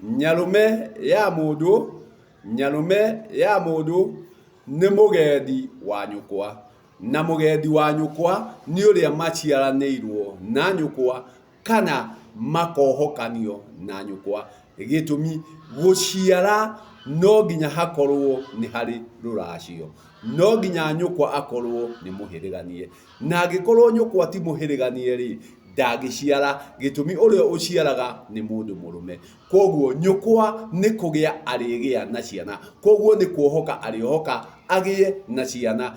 Nyarũme ya mũndũ, nyarũme ya mũndũ nĩ mũgendi wa nyũkwa, na mũgendi wa nyũkwa nĩ ũrĩa maciaranĩirwo na nyũkwa kana makohokanio na nyũkwa. Gĩtũmi, gũciara no nginya hakorwo nĩ harĩ rũracio, no nginya nyũkwa akorwo nĩ mũhĩrĩganie. Na angĩkorwo nyũkwa ti mũhĩrĩganie rĩ, ndangĩciara, gĩtũmi ũrĩa ũciaraga nĩ mũndũ mũrũme. Kwoguo nyũkwa nĩ kũgĩa arĩgĩa na ciana, kwoguo nĩ kuohoka arĩohoka agĩe na ciana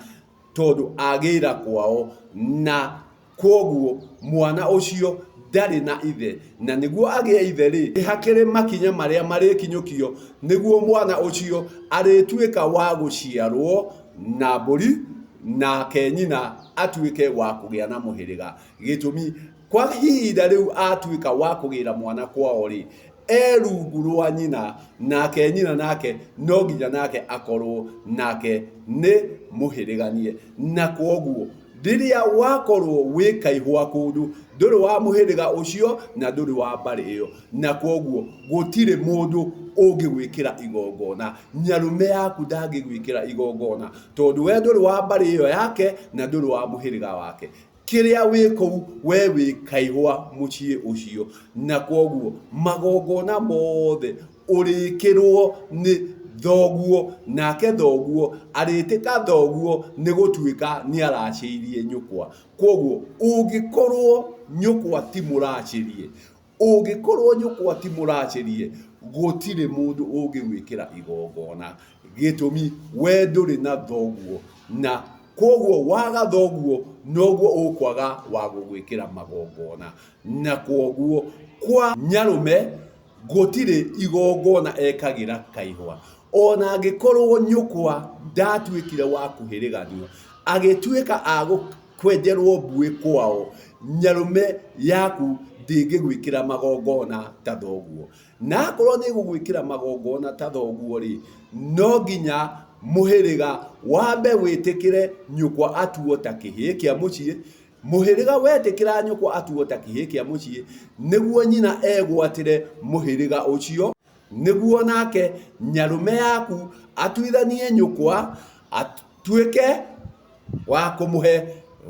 tondũ agĩra kwao na kwoguo mwana ũcio ndarĩ na ithe. Na nĩguo agĩe ithe rĩ, nĩ hakĩrĩ makinya marĩa marĩkinyũkio nĩguo mwana ũcio arĩtuĩka wa gũciarwo na mbũri nake nyina atuĩke wa kũgĩa na mũhĩrĩga. Gĩtũmi, kwa ihinda rĩu atuĩka wa kũgĩra mwana kwao-rĩ, e rungu rwa nyina, nake nyina nake no nginya nake akorwo nake nĩ mũhĩrĩganie. Na kwoguo rĩrĩa wakorwo wĩ kaihwa kũndũ, ndũrĩ wa mũhĩrĩga ũcio na ndũrĩ wa mbarĩ ĩyo, na kwoguo gũtirĩ mũndũ ũngĩgwĩkĩra igongona. Nyarũme yaku ndangĩgwĩkĩra igongona, tondũ we ndũrĩ wa mbarĩ ĩyo yake na ndũrĩ wa mũhĩrĩga wake. Kĩrĩa wĩ kũu we wĩ kaihwa mũciĩ ũcio, na kwoguo magongona mothe ũrĩkĩrwo nĩ thoguo, nake thoguo arĩtĩka thoguo nĩ gũtuĩka nĩ aracĩirie nyũkwa. Kwoguo ũngĩkorwo nyũkwa ti mũracĩrie, Ũngĩkorwo nyũkwa ti mũracĩrie, gũtirĩ mũndũ ũngĩgwĩkĩra igongona. Gĩtũmi, we ndũrĩ na thoguo, na kwoguo waga thoguo noguo ũkwaga wa gũgwĩkĩra magongona. Na kwoguo kwa nyarũme gũtirĩ igongona ekagĩra kaihwa. Ona angĩkorwo nyũkwa ndatuĩkire wa kũhĩrĩganio, agĩtuĩka a kwenjerwo mbuĩ kwao, nyarũme yaku ndĩngĩgwĩkĩra magongona ta thoguo. Na akorwo nĩ ĩgũgwĩkĩra magongona ta thoguo-rĩ, no nginya mũhĩrĩga wambe wĩtĩkĩre nyũkwa atuo ta kĩhĩĩ kĩa mũciĩ. Mũhĩrĩga wetĩkĩra nyũkwa atuo ta kĩhĩĩ kĩa mũciĩ, nĩguo nyina egwatĩre mũhĩrĩga ũcio, nĩguo nake nyarũme yaku atuithanie nyũkwa atuĩke wa kũmũhe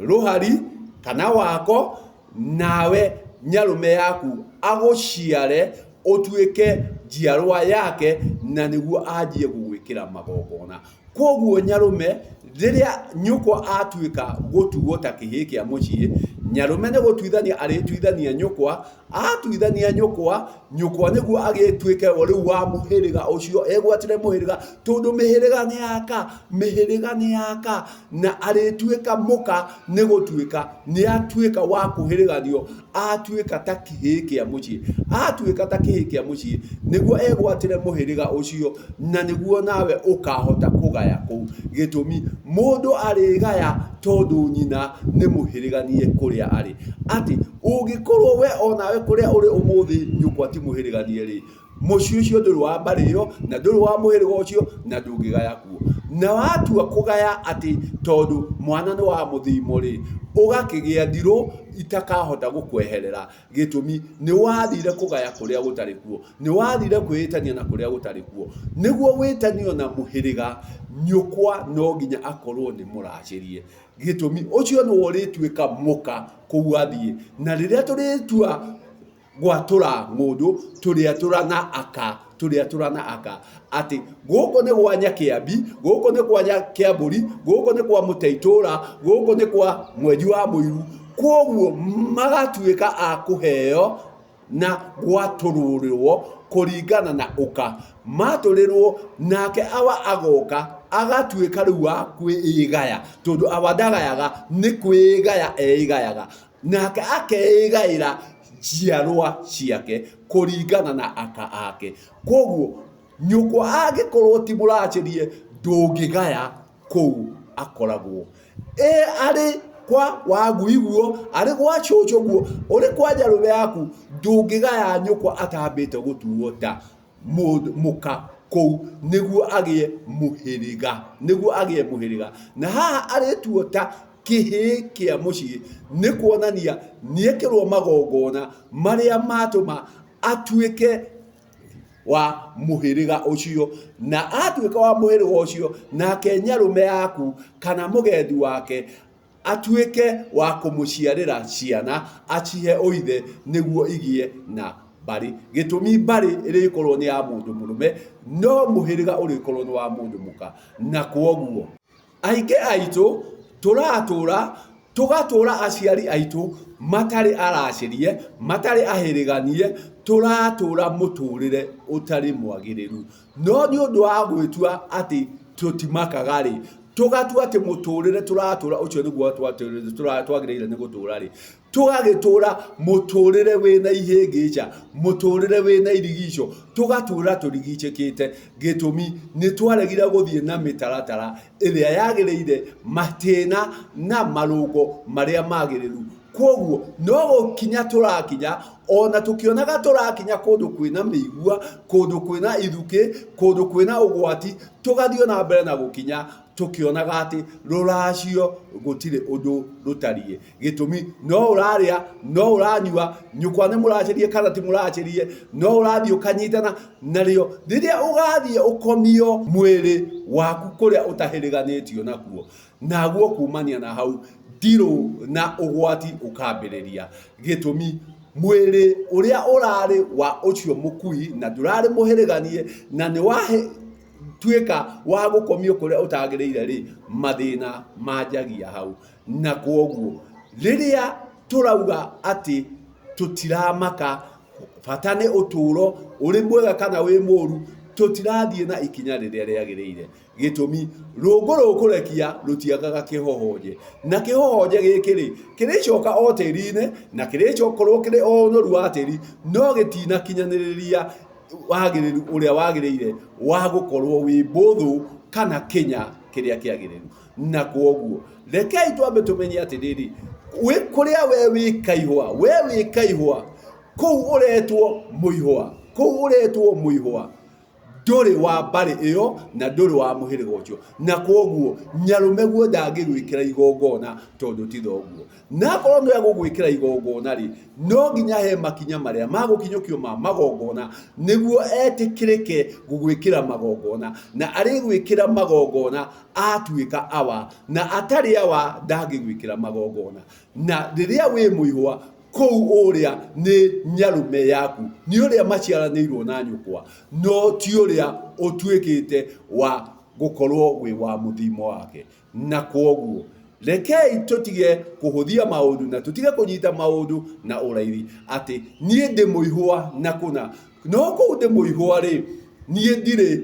rũhari kana wako, nawe nyarũme yaku agũciare ũtuĩke njiarwa yake na nĩguo anjie gũgwĩkĩra magongona. Kwoguo nyarũme rĩrĩa nyũkwa atuĩka gũtuo ta kĩhĩĩ kĩa mũciĩ, nyarũme nĩ gũtuithania arĩtuithania nyũkwa, atuithania nyũkwa, nyũkwa nĩguo agĩtuĩke rĩu wa mũhĩrĩga ũcio, egwatĩre mũhĩrĩga, tondũ mĩhĩrĩga nĩ yaka, mĩhĩrĩga nĩ yaka, na arĩtuĩka mũka nĩ gũtuĩka nĩ atuĩka wa kũhĩrĩganio, atuĩka ta kĩhĩĩ kĩa mũciĩ, atuĩka ta kĩhĩĩ kĩa mũciĩ, nĩguo egwatĩre mũhĩrĩga ũcio, na nĩguo nawe ũkahota kũgaya kũu. Gĩtũmi, mũndũ arĩgaya tondũ nyina nĩ mũhĩrĩganie kũrĩa arĩ. Atĩ, ũngĩkorwo we onawe kũrĩa ũrĩ ũmũthĩ nyũkwa ti mũhĩrĩganie rĩ, mũciĩ ũcio ndũrĩ wa mbarĩ ĩyo, na ndũrĩ wa mũhĩrĩga ũcio, na ndũngĩgaya kuo. Na watua kũgaya atĩ tondũ mwana nĩ wa mũthimo rĩ, ũgakĩgĩa ndirũ itakahota gũkweherera. Gĩtũmi, nĩ wathire kũgaya kũrĩa gũtarĩ kuo. Nĩ wathire kwĩĩtania na kũrĩa gũtarĩ kuo. Nĩguo wĩtanio na mũhĩrĩga, nyũkwa no nginya akorwo nĩ mũracĩrie. Gĩtũmi, ũcio nĩwe ũrĩtuĩka mũka kũu athiĩ. Na rĩrĩa tũrĩtua gwatũra ng'ũndũ, tũrĩatũra na aka, tũrĩatũra na aka. Atĩ gũkũ nĩ gwa Nyakĩambi, gũkũ nĩ kwa Nyakĩambũri, gũkũ nĩ kwa Mũteitũra, gũkũ nĩ kwa Mwenji wa Mũiru. Kwoguo magatuĩka a kũheo na gwatũrũrwo kũringana na ũka. Matũrĩrwo nake awa agoka agatuĩka rĩu wa kwĩgaya, tondũ awa ndagayaga nĩ kwĩgaya eĩgayaga. Nake akeĩgaĩra njiarwa ciake kũringana na aka ake. Kwoguo nyũkwa angĩkorwo ti mũracĩrie ndũngĩgaya kũu akoragwo. Ĩ arĩ kwa wagui guo, arĩ gwa cũcũ guo, ũrĩ kwa njarũme yaku, ndũngĩgaya nyũkwa atambĩte gũtuo ta mũka kũu nĩguo agĩe mũhĩrĩga, nĩguo agĩe mũhĩrĩga. Na haha arĩtuo ta kĩhĩĩ kĩa mũciĩ nĩ kuonania nĩekĩrwo magongona marĩa matũma atuĩke. Wa mũhĩrĩga ũcio, na atuĩka wa mũhĩrĩga ũcio, nake nyarũme yaku kana mũgendi wake atuĩke wa kũmũciarĩra ciana, acihe ũithe nĩguo igĩe na mbarĩ. Gĩtũmi mbarĩ ĩrĩkorwo nĩ ya mũndũ mũrũme, no mũhĩrĩga ũrĩkorwo nĩ wa mũndũ mũka. Na kwoguo. Aingĩ aitũ tũratũra tũgatũra aciari aitũ matarĩ aracĩrie, matarĩ ahĩrĩganie, tũratũra mũtũrĩre ũtarĩ mwagĩrĩru. No nĩ ũndũ wa gwĩtua atĩ tũtimakaga rĩ, tũgatua atĩ mũtũrĩre tũratũra ũcio nĩguo twagĩrĩire nĩ gũtũra rĩ, Tũgagĩtũũra mũtũũrĩre wĩna ihĩngĩca, mũtũũrĩre wĩna irigico, tũgatũũra tũrigicĩkĩte. Gĩtũmi nĩ twaregire gũthiĩ na mĩtaratara ĩrĩa yagĩrĩire, matĩna na marũngo marĩa magĩrĩru. Kwoguo no gũkinya tũrakinya, ona tũkĩonaga tũrakinya kũndũ kwĩna mĩigua, kũndũ kwĩna ithukĩ, kũndũ kwĩna ũgwati, tũgathiĩ na mbere na gũkinya tũkĩonaga atĩ rũracio gũtirĩ ũndũ rũtariĩ. Gĩtũmi no ũrarĩa, no ũranyua, nyũkwa nĩ mũracĩrie kana ti mũracĩrie, no ũrathiĩ ũkanyitana narĩo. Rĩrĩa ũgathiĩ ũkomio mwĩrĩ waku kũrĩa ũtahĩrĩganĩtio nakuo, naguo kumania na hau ndirũ na ũgwati ũkambĩrĩria. Gĩtũmi mwĩrĩ ũrĩa ũrarĩ wa ũcio mũkui na ndũrarĩ mũhĩrĩganie na nĩ watuĩka wa gũkomio kũrĩa ũtagĩrĩire rĩ, mathĩna manjagia hau. Na kwoguo rĩrĩa tũrauga atĩ tũtiramaka bata nĩ ũtũũro ũrĩ mwega kana wĩ mũru, tũtirathiĩ na ikinya rĩrĩa rĩagĩrĩire. Gĩtũmi, rũngũ rũkũrekia rũtiagaga kĩhohonje. Na kĩhohonje gĩkĩ rĩ, kĩrĩcoka o tĩri-inĩ na kĩrĩkorwo kĩrĩ o ũnoru wa tĩri, no gĩtinakinyanĩrĩria wagĩrĩru ũrĩa wagĩrĩire wa gũkorwo wĩ mbũthũ kana kĩnya kĩrĩa kĩagĩrĩru. Na kwoguo rekei twambe tũmenye atĩrĩrĩ, wĩ kũrĩa we wĩ kaihũa, we wĩ kaihũa, kũu ũretwo mũihũa, kũu ũretwo mũihũa, ndũrĩ wa mbarĩ ĩyo na ndũrĩ wa mũhĩrĩga ũcio, na kwoguo nyarũme guo ndangĩgwĩkĩra igongona tondũ ti thoguo. Na akorwo nĩ egũgwĩkĩra igongona rĩ, no nginya he makinya marĩa magũkinyũkio ma magongona nĩguo etĩkĩrĩke gũgwĩkĩra magongona, na arĩgwĩkĩra magongona atuĩka awa, na atarĩ awa ndangĩgwĩkĩra magongona. Na rĩrĩa wĩ mũihwa kũu ũrĩa nĩ nyarũme yaku, nĩ ũrĩa maciaranĩirwo na nyũkwa, no ti ũrĩa ũtuĩkĩte wa gũkorwo wĩ wa mũthimo wake. Na kwoguo, rekei tũtige kũhũthia maũndũ na tũtige kũnyita maũndũ na ũraithi atĩ niĩ ndĩ mũihũa na kũna. No kũu ndĩ mũihũa rĩ, niĩ ndirĩ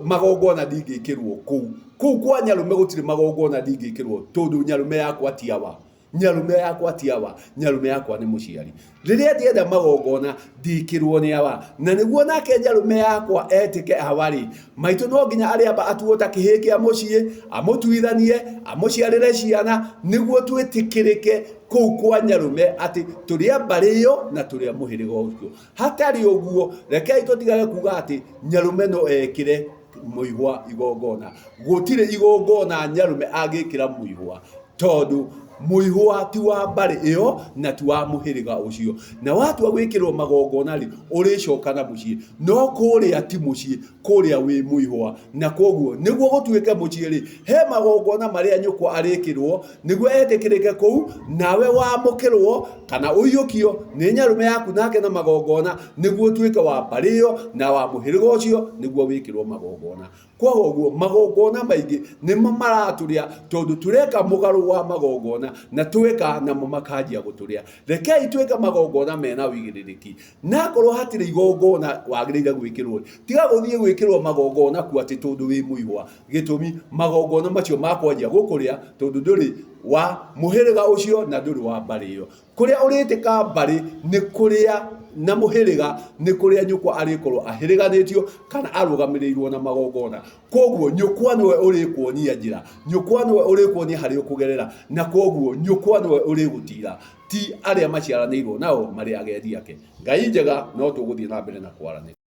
magongona ndingĩkĩrwo kũu. Kũu kwa nyarũme gũtirĩ magongona ndingĩkĩrwo tondũ nyarũme yakwa ti awa. Nyarume yakwa ti awa, nyarume yakwa nĩ mũciari. Rĩrĩa ndĩenda magongona ndikĩrwo nĩ awa, na nĩguo nake nyarume yakwa etĩke awa rĩ, maitũ no nginya arĩamba atuo ta kĩhĩĩ kĩa mũciĩ, amũtuithanie, amũciarĩre ciana, nĩguo twĩtĩkĩrĩke kũu kwa nyarume atĩ tũrĩ a mbarĩ ĩyo na tũrĩ a mũhĩrĩga ũcio. Hatarĩ ũguo, rekei tũtigage kuga atĩ nyarume no ekĩre mũihwa igongona. Gũtirĩ igongona nyarume angĩkĩra mũihwa. Tondũ mũihũa ti wa mbarĩ ĩyo na ti wa mũhĩrĩga ũcio. Na watua gwĩkĩrwo magongona rĩ, ũrĩcoka na mũciĩ. No kũrĩa ti mũciĩ, kũrĩa wĩ mũihũa. Na kwoguo nĩguo gũtuĩke mũciĩ rĩ, he magongona marĩa nyũkwa arĩkĩrwo nĩguo etĩkĩrĩke kũu, nawe wamũkĩrwo kana ũiyũkio nĩ nyarũme yaku nake na magongona nĩguo ũtuĩke wa mbarĩ ĩyo na wa mũhĩrĩga ũcio nĩguo wĩkĩrwo magongona. Kwaga ũguo magongona maingĩ nĩmo maratũrĩa tondũ tũreka mũgarũ wa magongona na tweka namo makanjia gũtũrĩa. Rekei twĩke magongona mena ũigĩrĩrĩki. Na akorwo hatirĩ igongona wagĩrĩire gwĩkĩrwo, tiga gũthiĩ gwĩkĩrwo magongona kuo atĩ tondũ wĩ mũihwa. Gĩtũmi magongona macio makwanjia gũkũrĩa tondũ ndũrĩ wa mũhĩrĩga ũcio na ndũrĩ wa mbarĩ ĩyo. Kũrĩa ũrĩtĩka mbarĩ nĩ kũrĩa na mũhĩrĩga nĩ kũrĩa nyũkwa arĩkorwo ahĩrĩganĩtio kana arũgamĩrĩirwo na magongona. Kwoguo nyũkwa nĩwe ũrĩkuonia njĩra, nyũkwa nĩwe ũrĩkuonia harĩa ũkũgerera na kwoguo nyũkwa nĩwe ũrĩgũtira, ti arĩa maciaranĩirwo nao marĩ agendi ake. Ngai njega no tũgũthiĩ na mbere na kwaranĩria.